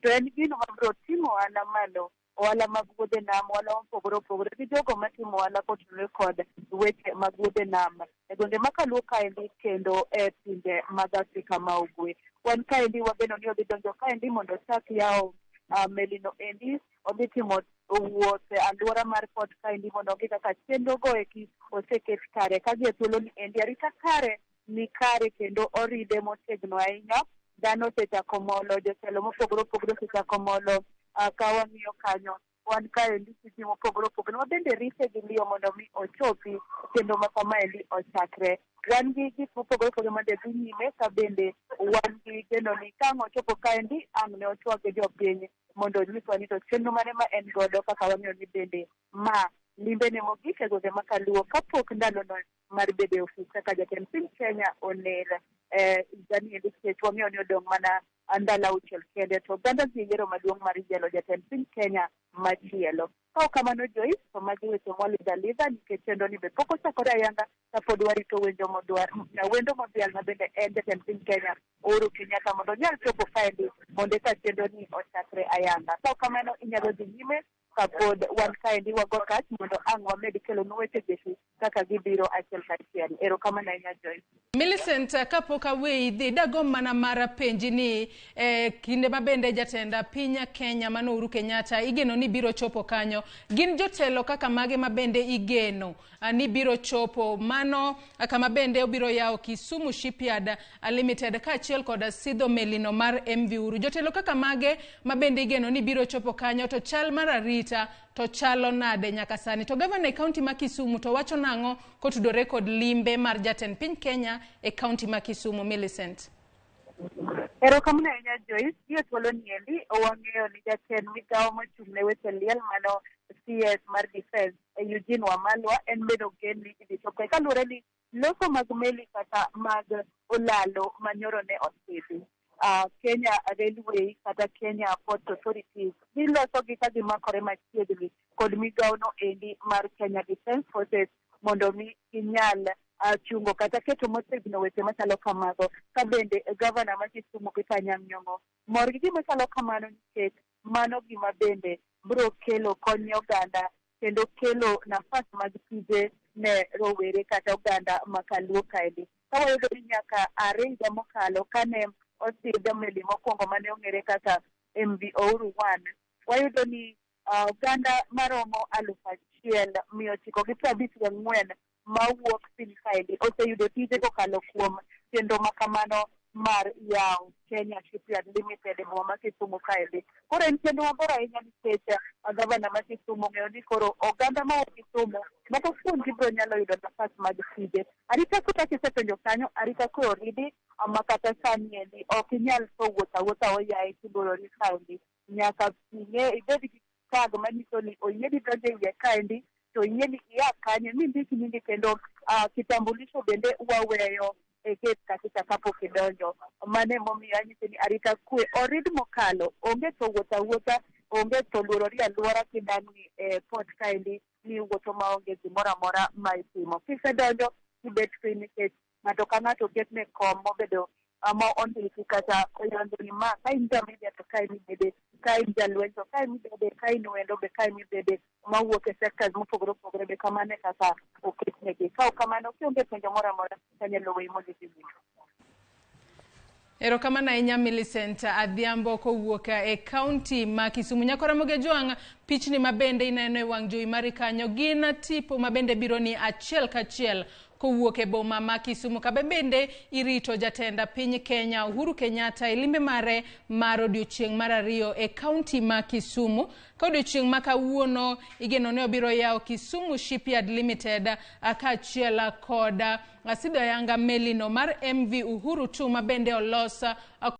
To en gino mabiro timo ohala malo, ohala mag wuodhe nam, ohala mopogore opogore gi jogo matimo ohala kotenore kod weche mag wuodhe nam e gwenge ma Kaluo kaendi kendo e pinje mag Afrika ma Ugwe. Wan kaendi wageno ni odhi donjo kaendi mondo ochak yawo melino endi, odhi timo wuoth e alwora mar port kaendi mondo ong'i kaka chenro go eki oseket kare ka gi e thuolo ni endi arita kare ni kare kendo oride motegno ahinya. Dhano osechako molo, jotelo mopogore opogore osechako molo. Ka wang'iyo kanyo, wan kaendi gi ji mopogore opogore ma bende rite gi liyo mondo mi ochopi kendo ma kamaendi ochakre. Wan gi gik mopogore opogore mande dhi nyime ka bende wan gi geno ni ka ang' ochopo kaendi, ang' ne otwag gi jopiny mondo onyiswa ni to chenro mane ma en godo, kaka wang'eyo ni bende ma limbene mogik e gwenge ma Kaluo kapok ndalono mar bedo e ofis kaka jatend piny Kenya oner higani endi, nikech wang'eyo ni odong' mana ndalo 6 kende to oganda dhi e yiero maduong' mar yiero jatend piny Kenya machielo. Ka ok kamano, Joyce, to magi weche mwalidho alidha nikech chenro ni be pok ochakore ayanga kapod warito wenjo modwar wendo modhial ma bende en jatend piny Kenya Uhuru Kenyatta mondo onyal chopo kaendi mondo eka chenro ni ochakre ayanga. Ka ok kamano, inyalo dhi nyime kapod wan kaendi wago kach mondo ang' wamed kelonu weche jeshi kaka gibiro achiel kachiel. Erokamano ahinya, Joyce. Millicent, kapok aweyi dhi, dagomb mana mar penji ni kinde ma bende jatend piny Kenya mano Uhuru Kenyatta igeno ni biro chopo kanyo, gin jotelo kaka mage ma bende igeno ni biro chopo mano kama bende obiro yawo Kisumu Shipyard Limited kaachiel kod sidho melino mar MV Uhuru? Jotelo kaka mage ma bende igeno ni biro chopo kanyo, to chal mar arita to chalo nade nyaka sani? To gavana e kaunti ma Kisumu to wacho nang'o kotudore kod limbe mar jatend piny Kenya e kaunti ma Kisumu, Millicent? Erokamano ahinya, Joyce. Gi e thuolo ni endi wang'eyo ni jatend migawo mochung' ne weche liel, mano CS mar Defense, Eugene Wamalwa, en bende ogen ni idhi chop kae kaluwore ni loso mag meli kata mag olalo manyoro ne osidhi. Kenya Railway kata Kenya Port Authorities giloso gi ka gimakore machiegni kod migawo no endi mar Kenya Defence Forces mondo mi ginyal chungo kata keto motegno weche machalo kamago. Ka bende gavana ma Kisumu Peter Anyang' Nyong'o mor gi gima chalo kamano nikech mano gima bende biro kelo kony ne oganda kendo kelo nafas mag tije ne rowere kata oganda ma Kaluo kaendi. Ka wayudo ni nyaka are higa mokalo kane osidh meli mokwongo mane ong'ere kaka MV Ouru 1, wayudo ni oganda maromo 1954 mawuok piny kaendi oseyudo tije kokalo kuom chenro makamano mar yawo Kenya Shipyard Limited e boma ma Kisumu kaendi. Koro en chenro maber ahinya nikech gavana ma Kisumu ong'eyo ni koro oganda mawuok Kisumu moko kuomgi biro nyalo yudo nafas mag tije. Arita kwe, kaka isepenjo kanyo, arita kwe oridi ma kata sani endi ok inyal tho wuotho awuotha oyaye kiluorori kaendi. Nyaka ing'e ibed gi tag manyiso ni oyieni donjo e iye kaendi to oyieni ia kanye mindik nyingi kendo kitambulisho bende waweyo e gate kacha kapok idonjo. Mano emomiyo anyisi ni arita kwe orid mokalo, onge tho wuotho awuotha, onge tho luorori alwora kidang'ni e port kaendi ni iwuotho maonge gimoro amora ma itimo. Kisedonjo ibet piny nikech ng'ato ka ng'ato oketne kom mobedo ma ondiki kata oyango ni ma ka in ja media to kae mibede, ka in jalweny to kae mibede, ka in wendo be kae mibede, mawuok e sectors mopogore opogore be kamano e kaka oketnegi. Ka ok kamano, kionge penjo moro amora, tanyalo weyi mondo idhi nyime. Erokamano ahinya, Millicent Adhiambo, kowuok e kaunti ma Kisumu. Nyakora Ramogi Ajwang', pichni ma bende ineno e wang' jowi mari kanyo gin tipo ma bende biro ni achiel kachiel kowuok e boma ma Kisumu kabe bende irito jatend piny Kenya Uhuru Kenyatta e limbe mare mar odiochieng' mar ariyo e kaunti ma Kisumu. Ka odiochieng' ma kawuono igeno ni obiro yawo Kisumu Shipyard Limited kaachiel kod sidho ayanga melino mar MV Uhuru 2 ma bende olos.